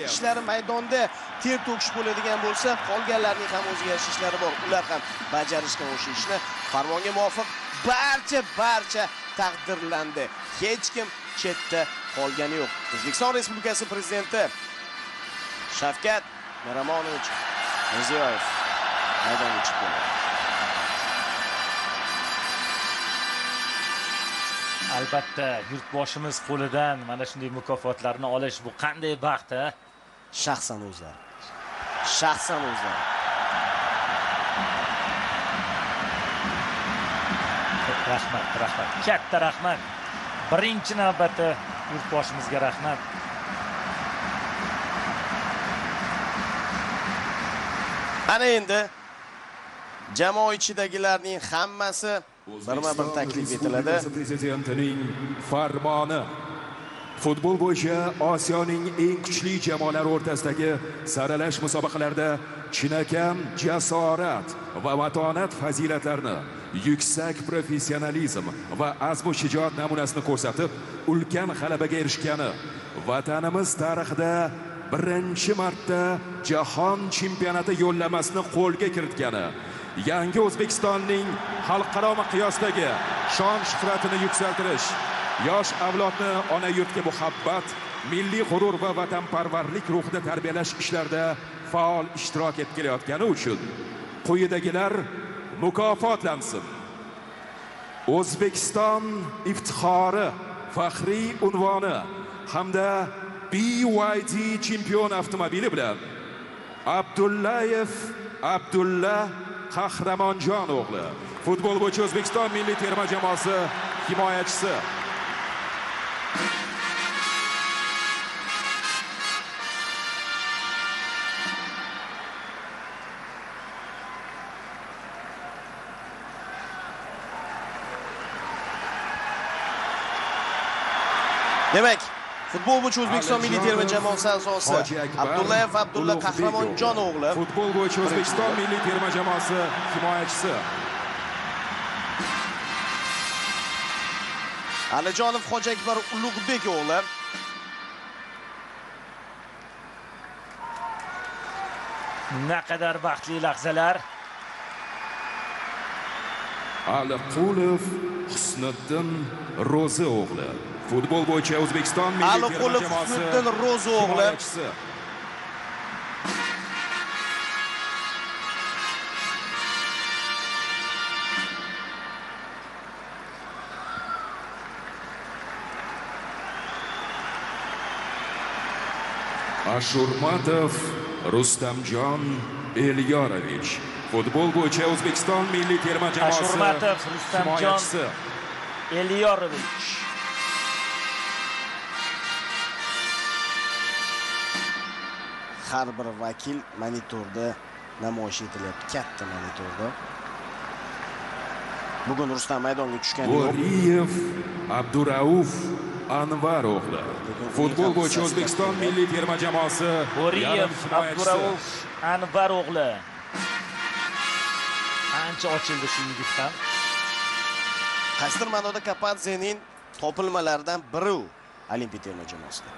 Ishlari maydonda ter to'kish bo'ladigan bo'lsa, qolganlarning ham o'ziga yarasha ishlari bor. Ular ham bajarishgan o'sha ishni. Farmonga muvofiq barcha taqdirlandi. Hech kim chetda qolgani yo'q. O'zbekiston Respublikasi prezidenti Shavkat Miromonovich Mirziyoyev maydonga chiqib keldi. Albatta, yurtboshimiz qo'lidan mana shunday mukofotlarni olish bu qanday baxt, a? Shaxsan o'zlari. Shaxsan o'zlari. Rahmat, rahmat. Katta rahmat. Birinchi navbatda yurtboshimizga rahmat. Ana endi jamoa ichidagilarning hammasi birma-bir taklif etiladi. Prezidentining farmoni. Futbol bo'yicha Osiyoning eng kuchli jamoalari o'rtasidagi saralash musobaqalarida chinakam jasorat va matonat fazilatlarini, yuksak professionalizm va azmu shijoat namunasini ko'rsatib, ulkan g'alabaga erishgani, vatanimiz tarixida birinchi marta jahon chempionati yo'llanmasini qo'lga kiritgani, yangi O'zbekistonning xalqaro miqyosdagi shon-shuhratini yuksaltirish, yosh avlodni ona yurtga muhabbat, milliy g'urur va vatanparvarlik ruhida tarbiyalash ishlarida faol ishtirok etib kelayotgani uchun quyidagilar mukofotlansin. O'zbekiston iftixori faxriy unvoni hamda BYD chempion avtomobili bilan Abdullayev Abdulla Qahramonjon o'g'li, futbol bo'yicha O'zbekiston milliy terma jamoasi himoyachisi. Demak, futbol bo'yicha O'zbekiston milliy terma jamoasi a'zosi Abdullayev Abdulla Qahramonjon o'g'li, futbol bo'yicha O'zbekiston milliy terma jamoasi himoyachisi. Alijonov Hoji Akbar Ulug'bek o'g'li. Naqadar baxtli lahzalar. Aliqulov Husniddin Ro'zi o'g'li, futbol bo'yicha O'zbekiston milliy terma jamoasi Husniddin Ro'zi o'g'li. Ashurmatov Rustamjon Elyorovich, futbol bo'yicha O'zbekiston milliy terma jamoasi Ashurmatov Rustamjon Elyorovich. Har bir vakil monitorda namoyish etilyapti, katta monitorda. Bugun Rustam maydonga tushgani yo'q. Bo'riyev Abdurauf Anvar o'g'li, futbol bo'yicha O'zbekiston milliy terma jamoasi Bo'riyev Abdurauf Anvar o'g'li. Ancha ochildi shu yigit ham. Qaysidir ma'noda Kapadzening topilmalaridan biri u Olimpiya terma jamoasida.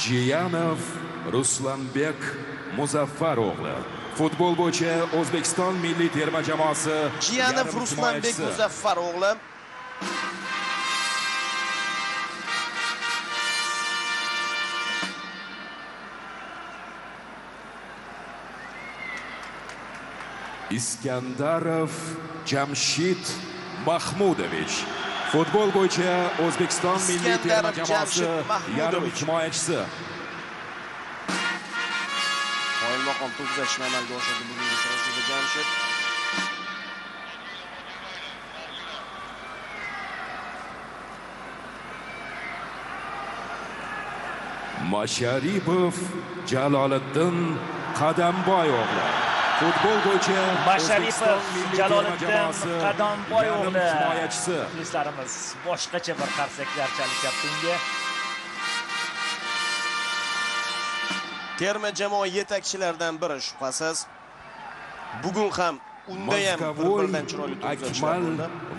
Jiyanov Ruslanbek Muzaffar o'g'li, futbol bo'yicha O'zbekiston milliy terma jamoasi Jiyanov Ruslanbek Muzaffar o'g'li. Iskandarov Jamshid Mahmudovich, futbol bo'yicha O'zbekiston milliy terma jamoasi yarim himoyachisi. Qoyilmaqom to'p uzatishni amalga oshirdi bugungi uchrashuvda Jamshid. Masharipov Jaloliddin Qadamboy o'g'li, futbol bo'yicha Masharipov Jaloliddin Qadamboy o'g'li himoyachisi. Muxlislarimiz boshqacha bir qarsaklar chalishyapti unga. Terma jamoa yetakchilaridan biri shubhasiz. Bugun ham Unda ham bir-biridan chiroyli to'p Akmal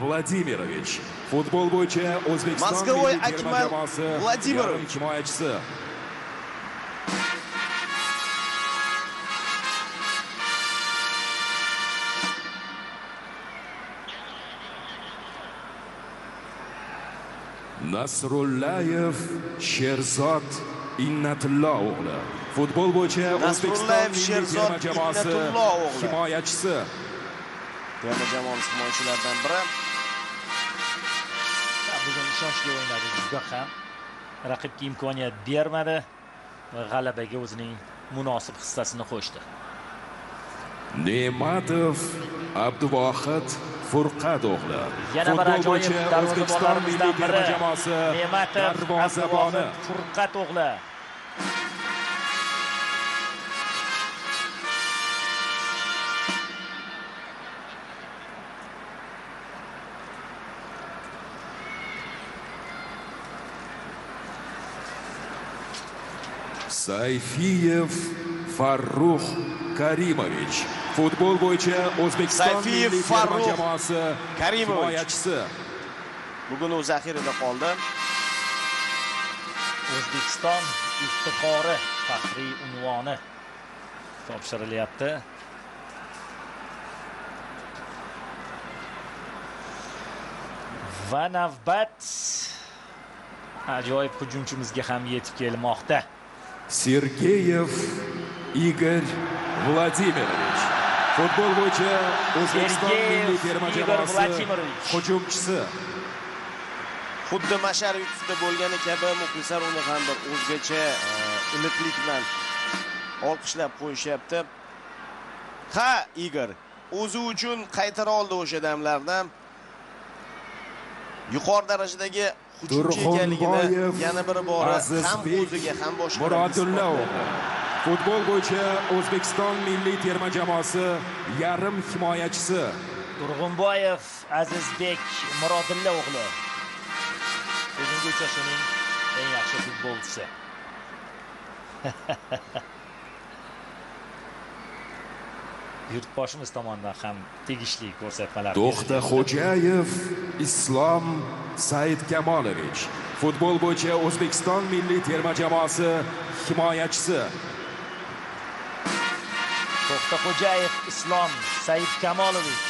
Vladimirovich. Futbol bo'yicha O'zbekiston milliy terma jamoasi Vladimirovich himoyachisi. Nasrullayev Sherzod Innatullo o'g'li. Futbol bo'yicha O'zbekiston milliy terma jamoasi himoyachisi. Terma jamoamiz himoyachilaridan biri. Bugun ishonchli o'ynadi juda ham. Raqibga imkoniyat bermadi va g'alabaga o'zining munosib hissasini qo'shdi. Ne'matov Abduvohid Furqat o'g'li. Yana bir ajoyib O'zbekiston milliy terma jamoasi darvozaboni Furqat o'g'li. Sayfiyev Farrux Karimovich. Futbol bo'yicha O'zbekiston milliy terma jamoasi himoyachisi. Bugun u zaxirada qoldi. O'zbekiston iftixori faxriy unvoni topshirilyapti. Va navbat ajoyib hujumchimizga ham yetib kelmoqda. Sergeyev Igor Vladimirovich. Futbol bo'yicha O'zbekiston milliy terma jamoasi hujumchisi. Xuddi Masharipovda bo'lgani kabi muxlislar uni ham bir o'zgacha iliqlik bilan olqishlab qo'yishyapti. Ha, Igor o'zi uchun qaytara oldi o'sha damlardan. Yuqori darajadagi hujumchi ekanligini yana bir bora ham o'ziga ham boshqalarga. Futbol bo'yicha O'zbekiston milliy terma jamoasi yarim himoyachisi. Turg'unboyev Azizbek Murodilla o'g'li. Bugungi uchrashuvning eng yaxshi futbolchisi. Yurtboshimiz tomonidan ham tegishli ko'rsatmalar. To'xtaxo'jayev Islom Saidkamolovich. Futbol bo'yicha O'zbekiston milliy terma jamoasi himoyachisi. To'xtaxo'jayev Islom Saidkamolovich.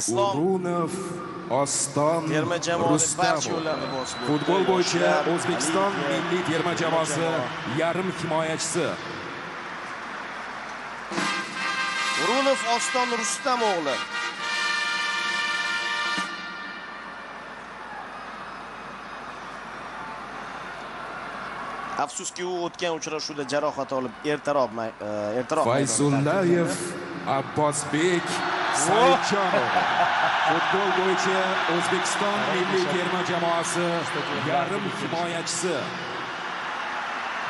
Islom Urunov Oston Rustamov. Futbol bo'yicha O'zbekiston milliy terma jamoasi yarim himoyachisi. Urunov Oston Rustam o'g'li. Afsuski u o'tgan uchrashuvda jarohat olib ertaroq Fayzullayev Abbosbek Saidjonov. Futbol bo'yicha O'zbekiston milliy terma jamoasi yarim himoyachisi.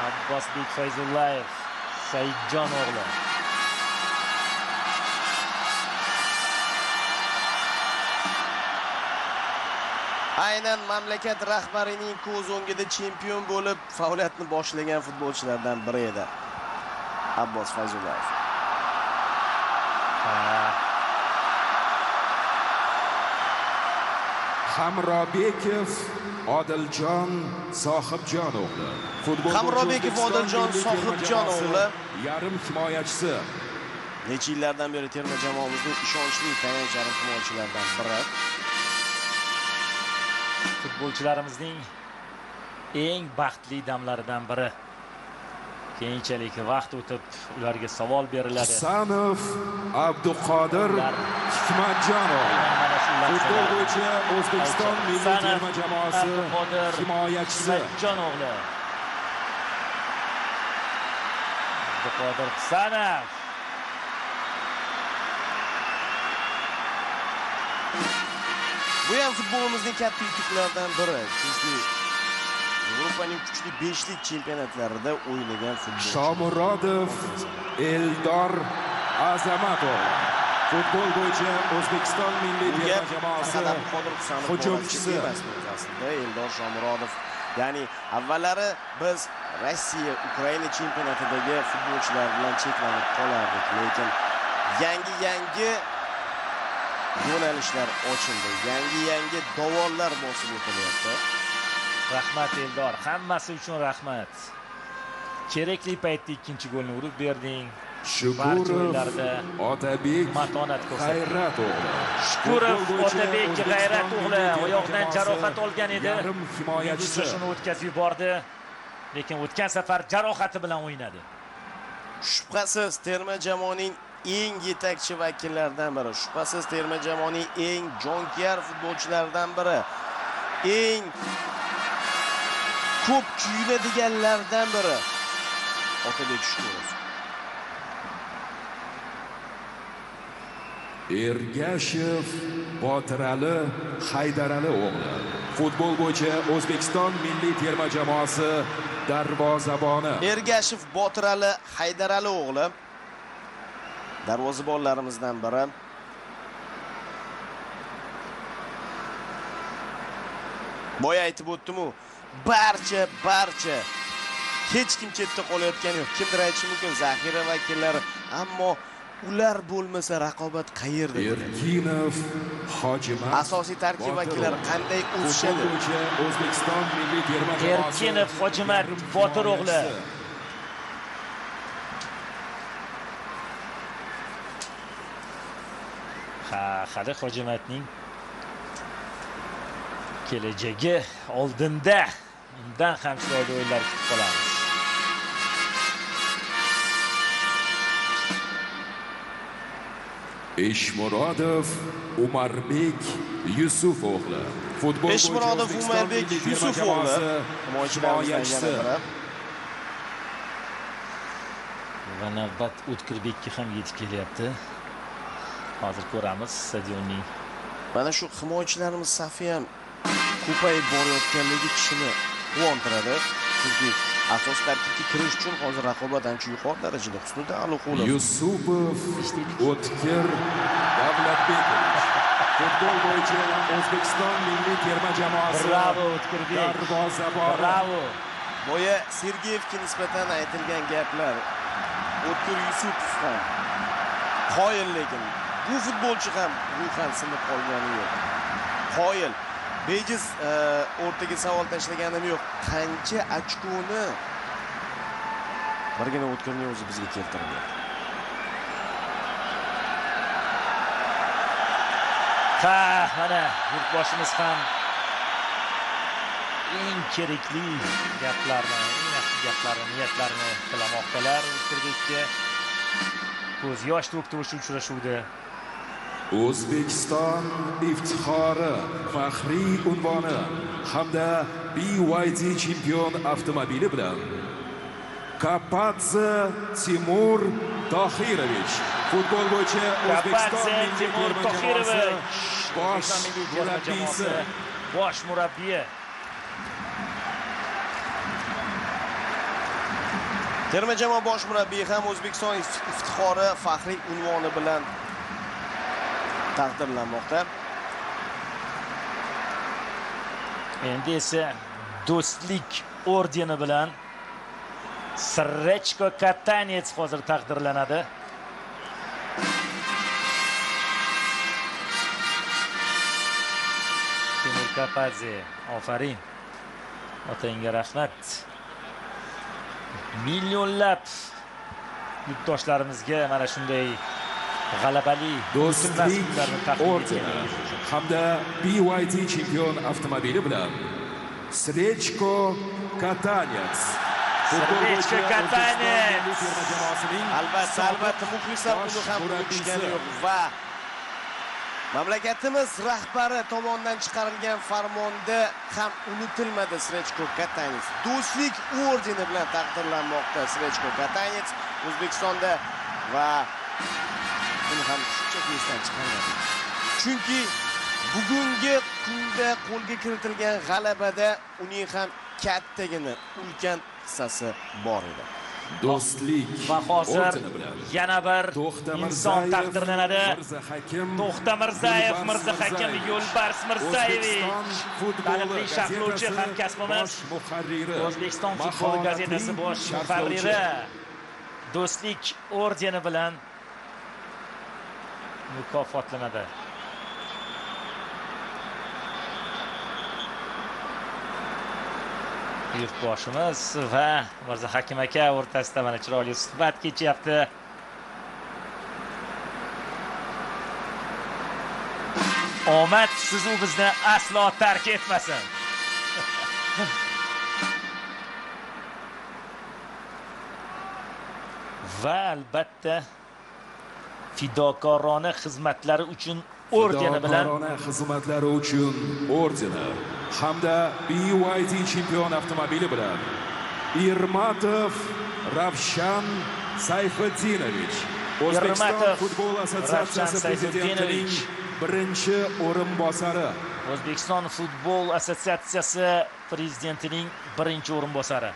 Abbosbek Fayzullayev Saidjon o'g'li. Aynan mamlakat rahbarining ko'z o'ngida chempion bo'lib faoliyatini boshlagan futbolchilardan biri edi Abbos Fayzullayev. Hamrobekov Odiljon Sohibjon o'g'li. Futbol Hamrobekov Odiljon Sohibjon o'g'li yarim himoyachisi. Necha yillardan beri terma jamoamizning ishonchli tayanch yarim himoyachilaridan biri. Futbolchilarimizning eng baxtli damlaridan biri. Keyinchalik vaqt o'tib ularga savol beriladi. Husanov Abduqodir Hikmatjonov. Futbol bo'yicha O'zbekiston milliy terma jamoasi himoyachisi. Hikmatjon o'g'li. Abduqodir Husanov. Bu ham futbolimizning katta yutuqlaridan biri. Chunki Yevropaning kuchli 5lik chempionatlarida o'ynagan futbolchi. Shomurodov Eldor Azamatov. Futbol bo'yicha O'zbekiston milliy terma jamoasi hujumchisi aslida Eldor Shomurodov. Ya'ni avvallari biz Rossiya, Ukraina chempionatidagi futbolchilar bilan cheklanib qolardik, lekin yangi yo'nalishlar ochildi, yangi dovonlar bosib o'tilyapti. Rahmat Eldor, hammasi uchun rahmat. Kerakli paytda ikkinchi golni urib berding. Shukurov Otabek G'ayrat o'g'li. Shukurov Otabek G'ayrat o'g'li oyoqdan jarohat olgan edi. Yarim himoyachisi shuni o'tkazib yubordi. Lekin o'tgan safar jarohati bilan o'ynadi. Shubhasiz terma jamoaning eng yetakchi vakillaridan biri, shubhasiz terma jamoaning eng jonkuyar futbolchilaridan biri, eng ko'p kuyiladiganlardan biri Otabek Shukurov. Ergashev Botirali Haydarali o'g'li. Futbol bo'yicha O'zbekiston milliy terma jamoasi darvozaboni. Ergashev Botirali Haydarali o'g'li darvozabonlarimizdan biri. Boya aytib o'tdim-u, barcha hech kim chetda qolayotgani yo'q. Kimdir aytishi mumkin zaxira vakillari, ammo ular bo'lmasa raqobat qayerda bo'ladi? Erkinov Hojimat asosiy tarkib vakillari qanday o'sishadi? O'zbekiston milliy terma jamoasi Erkinov Hojimat Botir o'g'li. Ha, hali Hojimatning kelajagi oldinda. Undan ham chiroyli o'yinlar kutib qolamiz. Eshmurodov Umarbek Yusuf o'g'li. Futbol Eshmurodov Umarbek Yusuf o'g'li himoyachisi. Va navbat O'tkirbekka ham yetib kelyapti. Hozir ko'ramiz stadionning. Mana shu himoyachilarimiz safi ham ko'payib borayotganligi kishini quvontiradi. Chunki asos tarkibga kirish uchun hozir raqobat ancha yuqori darajada. Husniddin Aliqulov, Yusupov O'tkir Davlatbekovich. Futbol bo'yicha O'zbekiston milliy terma jamoasi. Bravo O'tkirbek. Darvozaboni. Bravo. Boya Sergeyevga nisbatan aytilgan gaplar O'tkir Yusupov ham qoyil, lekin bu futbolchi ham ruhan sinib qolgani yo'q. Qoyil. Bejiz o'rtaga savol tashlaganim yo'q. Qancha ochkoni birgina O'tkirning o'zi bizga keltirib berdi. Ha, mana yurtboshimiz ham eng kerakli gaplarni, eng yaxshi gaplarni, niyatlarni tilamoqdalar O'tkirbekka. Ko'z yosh to'kdi o'sha uchrashuvda. O'zbekiston iftixori faxriy unvoni hamda BYD chempion avtomobili bilan Kapadze Timur Tohirovich. Futbol bo'yicha O'zbekiston milliy terma jamoasi bosh murabbiysi. Bosh murabbiyi. Terma jamoa bosh murabbiyi ham O'zbekiston iftixori faxriy unvoni bilan taqdirlanmoqda. Endi esa do'stlik ordeni bilan Srechko Katanets hozir taqdirlanadi. Timur Kapadze, ofarin. Otangga rahmat. Millionlab yurtdoshlarimizga mana shunday g'alabali do'stlik ordeni hamda BYD chempion avtomobili bilan Srechko Katanets. Srechko Katanets. Albatta, muxlislar buni ham unutishgani yo'q va mamlakatimiz rahbari tomonidan chiqarilgan farmonda ham unutilmadi Srechko Katanets. Do'stlik ordeni bilan taqdirlanmoqda Srechko Katanets O'zbekistonda va buni ham shunchaki esdan chiqarmadik. Chunki bugungi kunda qo'lga kiritilgan g'alabada uning ham kattagina ulkan hissasi bor edi. Do'stlik Va hozir ordeni bilan yana bir To'xta inson Mirzayev, taqdirlanadi. Mirzahakim To'xta Mirzayev, Yo'lbars Mirzahakim Mirzayev. Yo'lbars Mirzaevich. O'zbekiston futboli Taniqli sharhlovchi gazetasi hamkasbimiz. bosh muharriri. O'zbekiston futboli Mahoratli gazetasi bosh sharhlovchi. muharriri Do'stlik ordeni bilan mukofotlanadi. Yurtboshimiz va Mirzahakim aka o'rtasida mana chiroyli suhbat kechyapti. Omad sizu bizni aslo tark etmasin. Va albatta fidokorona xizmatlari uchun ordeni bilan Fidokorona xizmatlari uchun ordeni hamda BYD chempion avtomobili bilan Irmatov Ravshan Sayfiddinovich, O'zbekiston Irmatov futbol assotsiatsiyasi Ravshan prezidentining Sayfiddinovich. birinchi o'rinbosari. O'zbekiston futbol assotsiatsiyasi prezidentining birinchi o'rinbosari.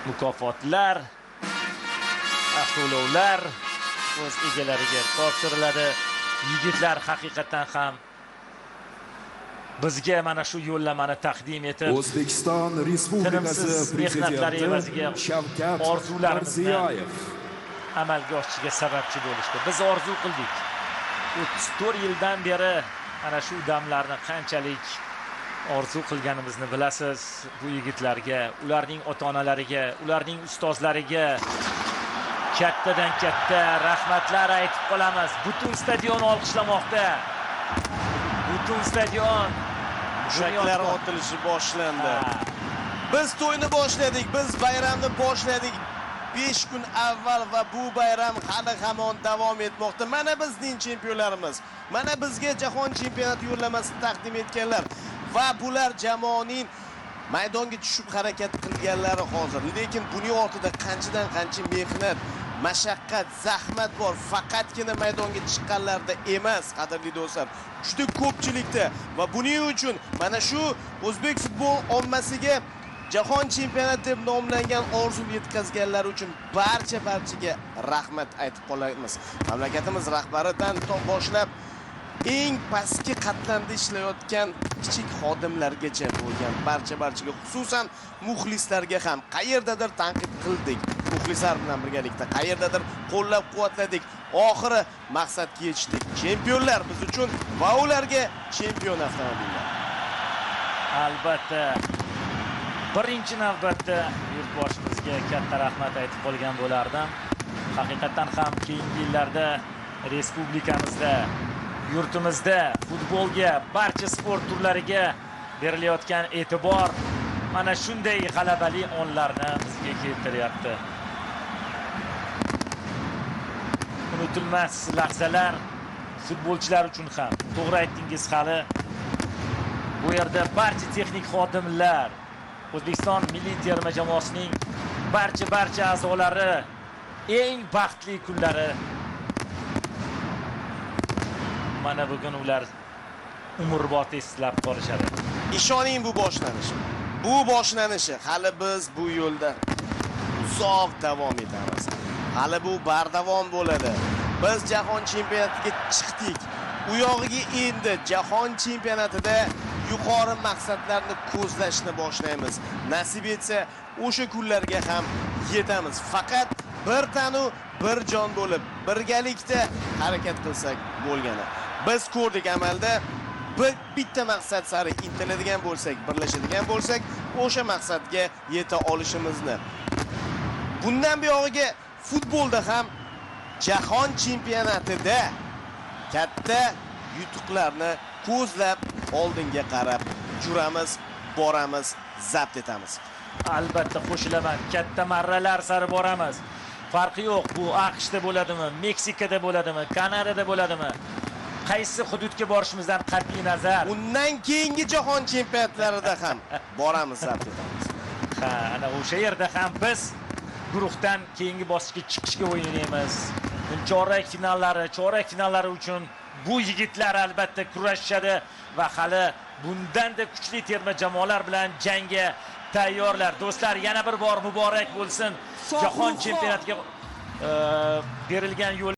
Mukofotlar, avtoulovlar o'z egalariga topshiriladi. Yigitlar haqiqatan ham bizga mana shu yo'llamani taqdim etib, O'zbekiston Respublikasi tinimsiz mehnatlari evaziga prezidenti Shavkat orzularimizni Mirziyoyev. amalga oshishiga sababchi bo'lishdi. Biz orzu qildik. 34 yildan beri ana shu damlarni qanchalik orzu qilganimizni bilasiz. Bu yigitlarga, ularning ota-onalariga, ularning ustozlariga kattadan katta rahmatlar aytib qolamiz. Butun stadion olqishlamoqda. Butun stadion Mushaklar otilishi boshlandi. Ha. Biz to'yni boshladik, biz bayramni boshladik 5 kun avval va bu bayram hali hamon davom etmoqda. Mana bizning chempionlarimiz, mana bizga jahon chempionati yo'llamasini taqdim etganlar va bular jamoaning maydonga tushib harakat qilganlari hozir. Lekin buning ortida qanchadan qancha mehnat, mashaqqat, zahmat bor. Faqatgina maydonga chiqqanlarda emas, qadrli do'stlar, juda ko'pchilikda va buning uchun mana shu o'zbek futbol ommasiga jahon chempionati deb nomlangan orzuni yetkazganlar uchun barchaga rahmat aytib qolamiz. Mamlakatimiz rahbaridan to boshlab eng pastki qatlamda ishlayotgan kichik xodimlargacha bo'lgan barchaga, xususan muxlislarga ham qayerdadir tanqid qildik. Muxlislar bilan birgalikda qayerdadir qo'llab-quvvatladik. Oxiri maqsadga yetishdik. Chempionlar biz uchun va ularga chempion avtomobillar. Albatta, birinchi navbatda yurtboshimizga katta rahmat aytib qolgan bo'lardim. Haqiqatan ham keyingi yillarda respublikamizda, yurtimizda futbolga, barcha sport turlariga berilayotgan e'tibor mana shunday g'alabali onlarni bizga keltiryapti. Unutilmas lahzalar futbolchilar uchun ham. To'g'ri aytdingiz, hali bu yerda barcha texnik xodimlar, O'zbekiston milliy terma jamoasining barcha a'zolari eng baxtli kunlari mana bugun ular umrbod eslab qolishadi. Ishoning, bu boshlanishi. Bu boshlanishi. Hali biz bu yo'lda uzoq davom etamiz. Hali bu bardavom bo'ladi. Biz jahon chempionatiga chiqdik. U yog'iga endi jahon chempionatida yuqori maqsadlarni ko'zlashni boshlaymiz. Nasib etsa o'sha kunlarga ham yetamiz. Faqat bir tanu bir jon bo'lib birgalikda harakat qilsak bo'lgani. Biz ko'rdik amalda bitta maqsad sari intiladigan bo'lsak, birlashadigan bo'lsak, o'sha maqsadga yeta olishimizni. Bundan buyog'iga futbolda ham jahon chempionatida katta yutuqlarni ko'zlab oldinga qarab juramiz, boramiz, zabt etamiz. Albatta qo'shilaman. Katta marralar sari boramiz. Farqi yo'q, bu AQShda bo'ladimi, Meksikada bo'ladimi, Kanadada bo'ladimi? Qaysi hududga borishimizdan qat'iy nazar. Undan keyingi jahon chempionatlarida ham boramiz, zabt etamiz. Ha, ana o'sha yerda ham biz guruhdan keyingi bosqichga chiqishga o'ynaymiz. Chorak finallari, chorak finallari uchun bu yigitlar albatta kurashishadi va hali bundan-da kuchli terma jamoalar bilan jangga tayyorlar. Do'stlar, yana bir bor muborak bo'lsin. Jahon chempionatiga berilgan yo'l.